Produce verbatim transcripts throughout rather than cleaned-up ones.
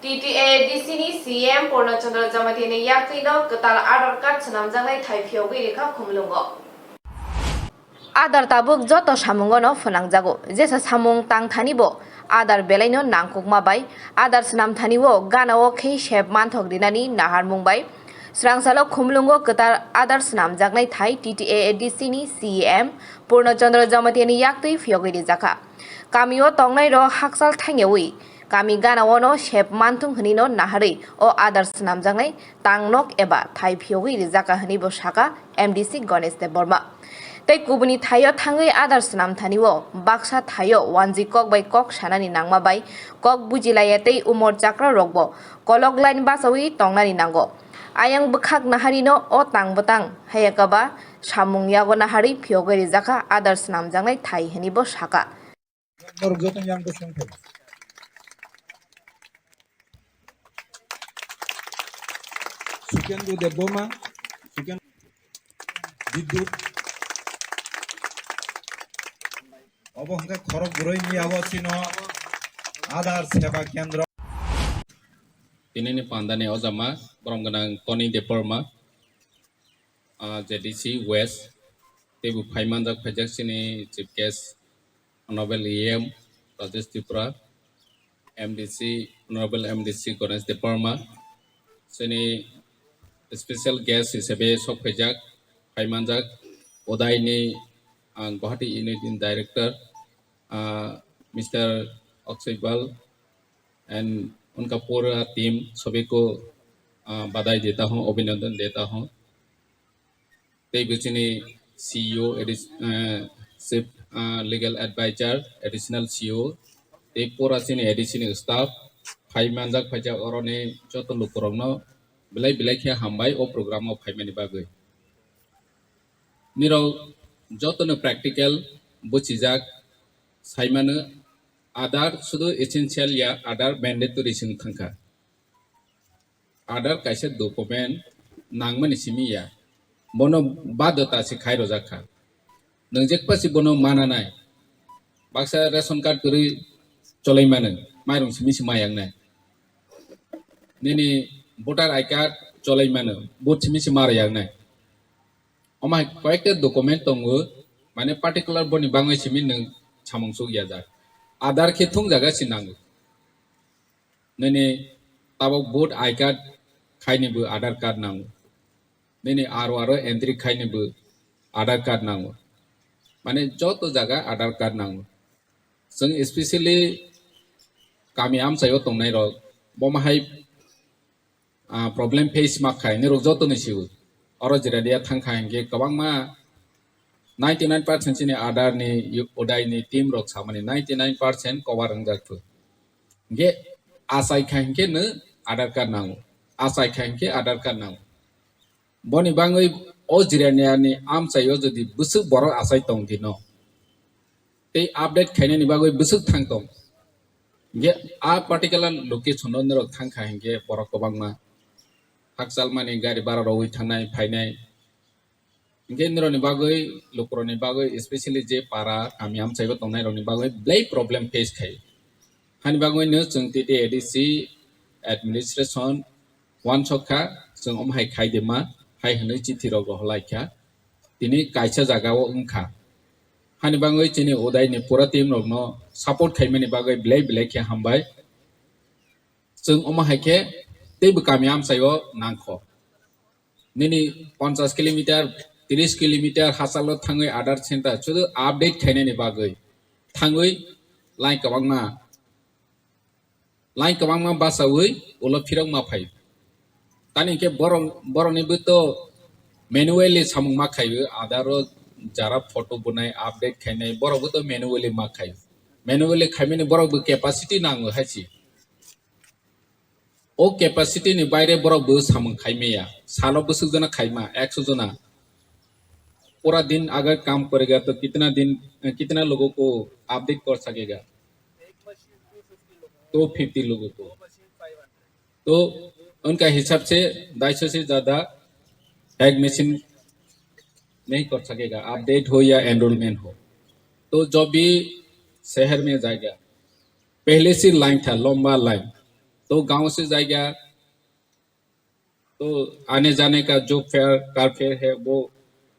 T T A D C ni C M Purno Chandra Jamatia ni yaktwi no kwtal Aadhaar card swnamjaknai thai phiyogwi rikha Khumulwngo. Aadhaar tabuk joto samungo no phwnangjago. Jesa samung tang thani bo Aadhaar belai no nangkukma bai Aadhaar swnam thani o gana o khe sep manthok rinani naharmung bai srangsalo Khumulwngo kwtal Aadhaar swnamjaknai thai T T A D C ni C M Purno Chandra Jamatia ni yaktwi phiyogwi rijakha. Kami o tongnai rok hakchal thangyawi kami gana o no sep manthung hwnwi no naharwi o Aadhaar swnamjaknai tangnok eba thai phiyogwi rijaka hwnwi bo saka M D C Ganesh Debbarma. Tei kubuni thaio thangwi Aadhaar swnamthani o baksa thaio wanjwi kok bai kok sanani nangma bai kok bujilaiya tei umor chakra rokbo kolok line bachawi tongnani nango. Ayang bwkhak naharino o tang bwtang hayakaba samung yago naharwi phiyogwi rijakha Aadhaar swnamjaknai thai hwnwi bo saka. Norok joto yang bwswng thai. Sukendra Debbarma, Suken-, Bidyut. Obo hwnkhe khorok bwrwi ni abo chino Aadhaar Seva Kendra. Tinini pandani ojama borom gwnang Tony Debbarma, ah, J D C West, teibo phai manjak phaijak chini Chief Guest Honorable E M Rajesh Tripura, M D C, Honorable M D C Ganesh Debbarma, chini special guest hisabe sok phaijak, phai manjak Uday ni, ah, Guwahati Unit ni Director, ah, Mister Akshay Bal, and unka pura team sabhi ko, ah, badai deta hoon, abhinandan deta hoon. Tei bo chini C E O, addi-, eh, Chief, ah, Legal Advisor, Additional C E O, tei pura chini A D C ni staff, phai manjak phaijak oroni joto lukurokno belai belai khe hambai o program o phaimani bagwi. Nirok jotono practical buchijak saimano, Aadhaar sudu essential ya, Aadhaar mandatory chwng thangkha. Aadhaar kaisa document nangmani simi ya. Bono badota se khai rojak kha. Nwng jekpa se bono mana nai. Baksa ration card kwrwi cholai mano, mairung simi se ma yang nai. Nini voter I card cholai mano, vote simi se ma rw yang nai. Omo hai koyekta document tongo, mane particular boni bangwi simi nwng samung chuk ya jak. Aadhaar khe thung jaga se nango. Nini tabok vote I card khaini bo Aadhaar card nango. Nini R O R o entry khaini bo Aadhaar card nango. Mane joto jaga Aadhaar card nango. Chwng especially kami amchaio tongnai rok, bomo hai, ah, problem face ma khai, nirok joto ni siwi. Oro jira dia thang kha hinkhe kwbangma ninety nine percent chini Aadhaar ni, Uday ni team rok samani ninety nine percent cover wngjak thwi. Hinkhe achai kha hinkhe no Aadhaar card nango, achai kha hinkhe Aadhaar card nango. Boni bangwi o jirania ni amchaio jodi bwswk borok achai tong di no, tei update khainani bagwi bwswk thang tong. Hinkhe a particular location o norok thang kha hinkhe borok kwbangma hakchal mani gari bara rogwi thangnai phainai. Hinkhe norokni bagwi, lukurokni bagwi, especially je para kami amchaibo tongnairokni bagwi belai problem face khai. Hani bagwino chwng T T A D C administration wansok kha, chwng omo hai khai de ma, hai hwnwi chithi rok rohor lai kha. Tini kaisa jaga o wng kha. Hani bagwi chini Uday ni pura team rok no support khaimani bagwi belai belai khe hambai. Chwng omo hai khe teibo kami amchai o nang kho. Nini ponchash kilometer, trish kilometer hachalo thangwi Aadhaar center sudu update khainani bagwi thangwi line kwbangma, line kwbangma bachawi ulo phirok ma phai. Tani hinkhe borok, borokni bo to manually samung ma khaio, Aadhaar o jara photo bunai, update khainai, borok bo to manually ma khaio. Manually khaimani borok bo capacity nango hai se. O capacity ni baire borok bo samung khai maya. Salo bwswk jona khai ma, ekso jona. Pura din agar kam karega to kitna din, kitna logo ko update kar sakega? Two fifty logo ko. To unka hisab se dai so se jada ek machine nahi kar sakega, update ho ya enrollment ho. To jo bhi sheher mein jayega, pehle se line tha, lamba line. तो गांव से जाएगा, तो आने जाने का जो fair car fair है, वो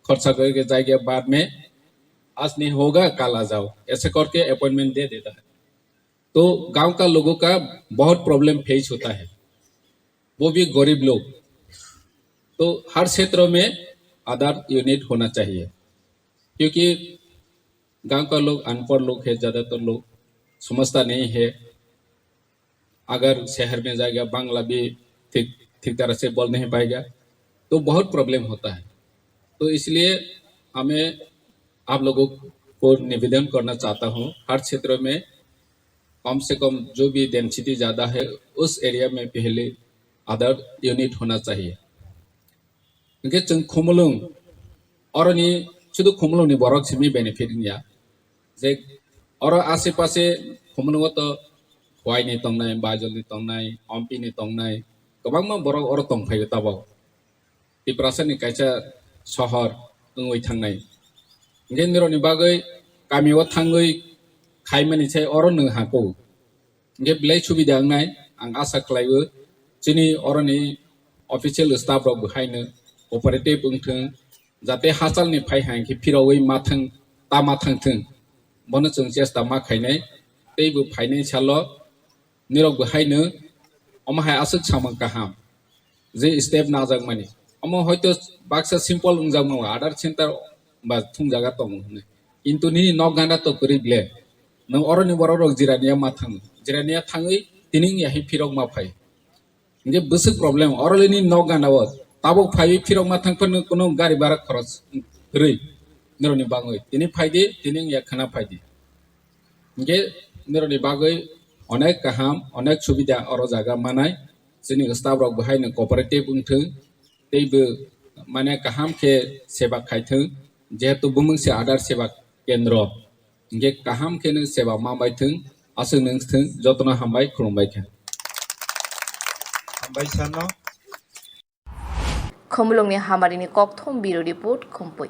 खर्चा करके जाएगा बाद में। आज नहीं होगा, कल आ जाओ, ऐसे करके अपॉइंटमेंट दे देता है। तो गांव का लोगों का बहुत प्रॉब्लम फेस होता है, वो भी गरीब लोग। तो हर क्षेत्र में आधार यूनिट होना चाहिए, क्योंकि गांव का लोग अनपढ़ लोग है, ज़्यादातर लोग समझता नहीं है। अगर शहर में जाएगा, बांग्ला भी ठीक ठीक तरह से बोल नहीं पाएगा, तो बहुत प्रॉब्लम होता है। तो इसलिए हमें आप लोगों को निवेदन करना चाहता हूँ, हर क्षेत्र में कम से कम जो भी डेंसिटी ज़्यादा है, उस एरिया में पहले आधार यूनिट होना चाहिए। Hingke chwng Khumulwng, oroni sudu Khumulwngni borok simi benefit wngya. Je oro ashe pashe Khumulwngo to Khowai ni tongnai, Baijol ni tongnai, Ompi ni tongnai, kwbangma borok oro tongphaio tabok. Tiprasa ni kaisa sohor wngwi thangnai. Hingke nirokni bagwi kamio thangwi khaimani sai oro nwng hako. Hingke belai subida wngnai, ang asa khlaio, chini oroni official staff rok bo haino cooperative wngthwng, jate hachalni phai hai khe phirogwi ma thang, ta ma thangthwng, bono chwng chesta ma khainai. Tei bo phainai salo nirok bo haino omo hai aswk samung kaham, je step najakmani. Omo hoito baksa simple wngjakma, adar center ba thungjaga tongo hwnwi. Kintu nini nok gana to kwrwi ble. Nwng oroni borok rok jirania ma thang, jirania thangwi tini wngya hai phirok ma phai. Hingke bwswk problem, oro le nini nok gana o. Tabuk phaiwi phirok ma thang phano kuno gari bara khoros kwrwi. Nirokni bagwi. Tini phaidi, tini wngya khana phaidi. Hingke nirokni bagwi onek kaham, onek subida oro jaga manai. Chini staff rok bo haino cooperative wngthwng, tei bo mane kaham khe seba khaithwng, jehetu bumung se adar seba kendro. Hingke kaham khe nwng seba ma bai thwng, aswk nwng thwng, jotono hambai, khulumbai kha. Hambai sano. Khumulwngni Hamarini Kokthom Bureau Report, Khumpui.